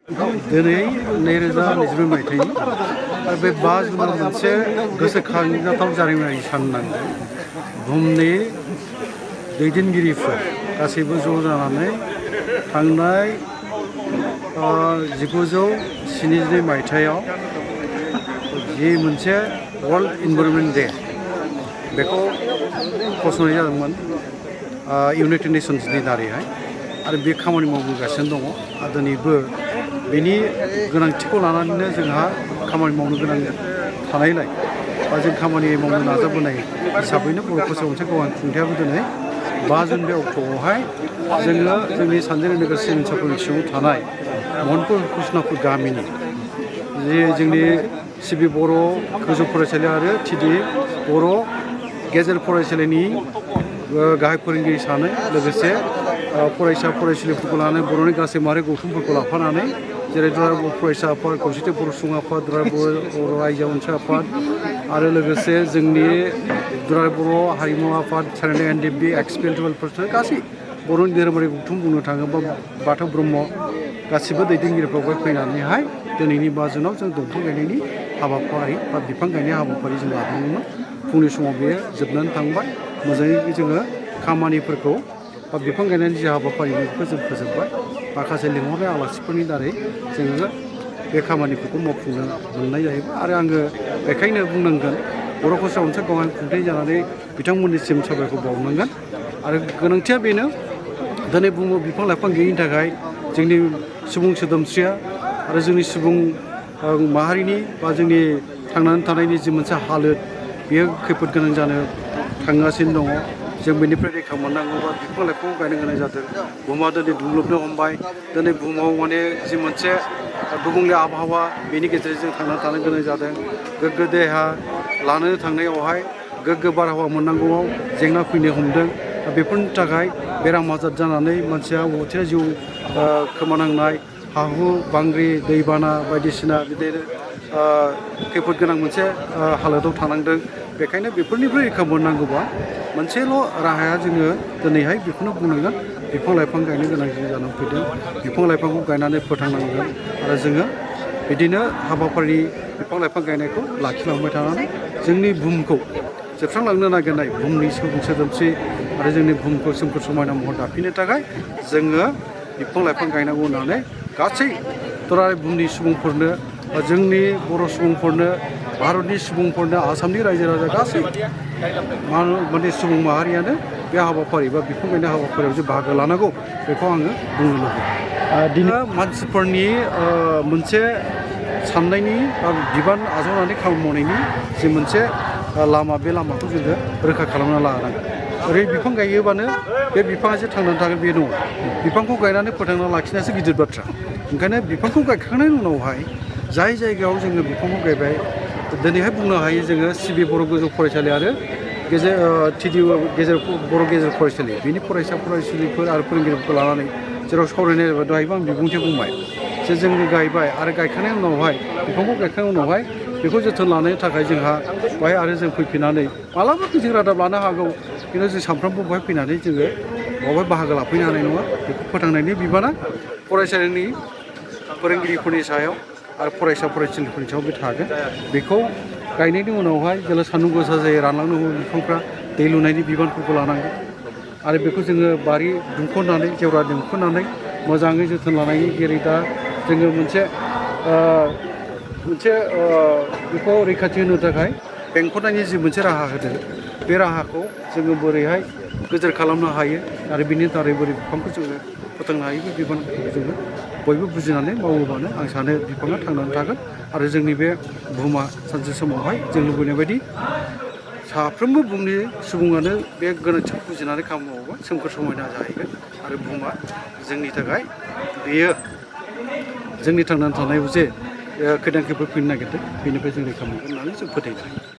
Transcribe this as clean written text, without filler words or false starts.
दिनै 2022 मायथाइनि आरो बे 5 जुनाव मोनसे गोसोखांजाथाव जारिमिनारि सान नांगौ। बुहुमनि दैदेनगिरिफोर गासैबो ज' जानानै थांनाय 1972 मायथाइयाव जि मोनसे वर्ल्ड इनभाइरनमेन्ट डे बेखौ फसंनाय जादोंमोन इउनाइटेड नेशन्सनि दारैहाय आरो बे खामानि मावबोगासिनो दङ आरो दिनैबो बेनि गोनांथिखौ लानानैनो जोंहा खामानि मावनो गोनां थानायलाय बा जों खामानि मावनो नाजाबोनाय हिसाबैनो बर' फसंथान गावान खुंथायाबो दिनै 5 जुन बे अक्ट'आवहाय जोङो जोंनि सानजारि नोगोर सिभिल सार्भिसनि सिङाव थानाय महनपुर कृष्णपुर गामिनि जे जोंनि सिबि बर' गोजौ फरायसालि आरो टिडि बर' गेजेर फरायसालिनि गाहाय फोरोंगिरि सानै लोगोसे फरायसा फरायसुलिफोरखौ लानानै बर'नि गासै माहारि गौथुमफोरखौ लाफानानै जेरै दुलाराय बर' फरायसा आफाद खौसेथि बर' सुबुं आफाद दुलाराय बर' आइजो अनसाय आफाद आरो लोगोसे जोंनि दुलाराय बर' हारिमु आफाद सारायनाय एनडिएफबि एक्सपिरियेन्स पार्सन गासै बर'नि धोरोमारि गौथुम बुंनो थाङोबा बाथौ ब्रह्म गासिबो दैदेनगिरिफ्रा बेवहाय फैनानैहाय दिनैनि 5 जुनाव जों दंफां गायनायनि हाबाफारि बा बिफां गायनाय हाबाफारि जों लादोंमोन। फुंनि समाव बेयो जोबनानै थांबाय मोजाङै जोङो खामानिफोरखौ बा बिफां गायनायनि जि हाबाफारि बेखौ जों फोजोबबाय माखासे लिंहरनाय आलासिफोरनि दारै जोङो बे खामानिफोरखौ मावफुंनो मोननाय जाहैबाय आरो आङो बेखायनो बुंनांगोन बर' फरायसा अनसाय गावान खुंथाय जानानै बिथांमोननिसिम साबायखर बावनांगोन आरो गोनांथिया बेनो दिनै बुहुमाव बिफां लाइफां गैयिनि थाखाय जोंनि सुबुं सोदोमस्रिया आरो जोंनि सुबुं माहारिनि बा जोंनि थांनानै थानायनि जि मोनसे हालोद बेयो खैफोद गोनां जानो थांगासिनो दङ। जों बेनिफ्राय रैखा मोननांगौबा बिफां लाइफां गायनो गोनां जादों। बुहुमा दिनै दुंग्लोबनो हमबाय दिनै बुहुमाव माने जि मोनसे गुबुंले आबहावा बेनि गेजेरजों थांनानै थानो गोनां जादों। गोग्गो देहा लानो थांनायावहाय गोग्गो बारहावा मोननांगौआव जेंना फैनो हमदों। बेफोरनि थाखाय बेराम आजार जानानै मानसिया अबथिरा जिउ खोमानांनाय हा हु बांग्रि दैबाना बायदिसिना बिदिनो खैफोद गोनां मोनसे हालोदाव थानांदों। बेखायनो बेफोरनिफ्राय रैखा मोननांगौबा मोनसेल' राहाया जोङो दिनैहाय बेखौनो बुंनांगोन बिफां लाइफां गायनो गोनां जानानै फैदों। बिफां लाइफांखौ गायनानै फोथांनांगोन आरो जोङो बिदिनो हाबाफारि बिफां लाइफां गायनायखौ लाखिलांबाय थानानै जोंनि बुहुमखौ जोबस्रांलांनो नागिरनाय बुहुमनि सुबुं सोदोमस्रि आरो जोंनि बुहुमखौ सोमखोर समायना महर दाफिननो थाखाय जोङो बिफां लाइफां गायनांगौ होननानै गासै दुलाराय बुहुमनि सुबुंफोरनो जोंनि बर' सुबुंफोरनो भारतनि सुबुंफोरनो आसामनि रायजो राजा गासै माने सुबुं माहारियानो बे हाबाफारि बा बिफां गायनाय हाबाफारियाव जे बाहागो लानांगौ बेखौ आङो बुंनो लुबैयो। दिनै मानसिफोरनि मोनसे साननायनि बा बिबान आजावनानै खामानि मावनायनि जि मोनसे लामा बे लामाखौ जोङो रोखा खालामना लानांगोन। ओरै बिफां गायोबानो बे बिफाङा जे थांनानै थागोन बे नङा। बिफांखौ गायनानै फोथांना लाखिनायासो गिदिर बाथ्रा। ओंखायनो बिफांखौ गायखांनायनि उनावहाय जाय जायगायाव जोङो बिफांखौ गायबाय दिनैहाय बुंनो हायो जोङो सिबि बर' गोजौ फरायसालि आरो टिडि बर' गेजेर फरायसालि बिनि फरायसा फरायसुलिफोर आरो फोरोंगिरिफोरखौ लानानै जेराव सावरायनाय जाबाय दहायबो आं बिबुंथि बुंबाय जे जोङो गायबाय आरो गायखांनायनि उनावहाय बिफांखौ गायखांनायनि उनावहाय बेखौ जोथोन लानो थाखाय जोंहा बेहाय आरो जों फैफिननानै मालाबा जों रादाब लानो हागौ खिन्थु जों सानफ्रोमबो बेवहाय फैनानै जोङो बेवहाय बाहागो लाफैनो हानाय नङा। बेखौ फोथांनायनि बिबाना फरायसालिनि फोरोंगिरिफोरनि सायाव आरो फरायसा फरायसुलिफोरनि सायाव बे थागोन। बेखौ गायनायनि उनावहाय जेब्ला सान्दुं गोसा जायो रानलांनो हमो बिफांफ्रा दै लुनायनि बिबानफोरखौ लानांगौ आरो बेखौ जोङो बारि दुंख'नानै जेवरा दुंख'नानै मोजाङै जोथोन लानायनि जेरै दा जोङो मोनसे बेखौ रैखाथि होनो थाखाय बेंख'नायनि जि मोनसे राहा होदों बे राहाखौ जोङो बोरैहाय गोजोर खालामनो हायो आरो बिनि दारै बोरै बिफांखौ जोङो फोथांनो हायो बे बिबानफोरखौ जोङो बयबो बुजिनानै मावोबानो आं सानो बिफाङा थांनानै थागोन आरो जोंनि बे बुहुमा सानसे समावहाय जों लुबैनाय बायदि साफ्रोमबो बुहुमनि सुबुङानो बे गोनांथिखौ बुजिनानै खामानि मावोबा सोमखोर समायना जाहैगोन आरो बुहुमा जोंनि थाखाय बेयो जोंनि थांनानै थानायाव जे खैदां खैफोद फैनो नागिरदों बेनिफ्राय जों रैखा मोनगोन होननानै जों फोथायनो हायो।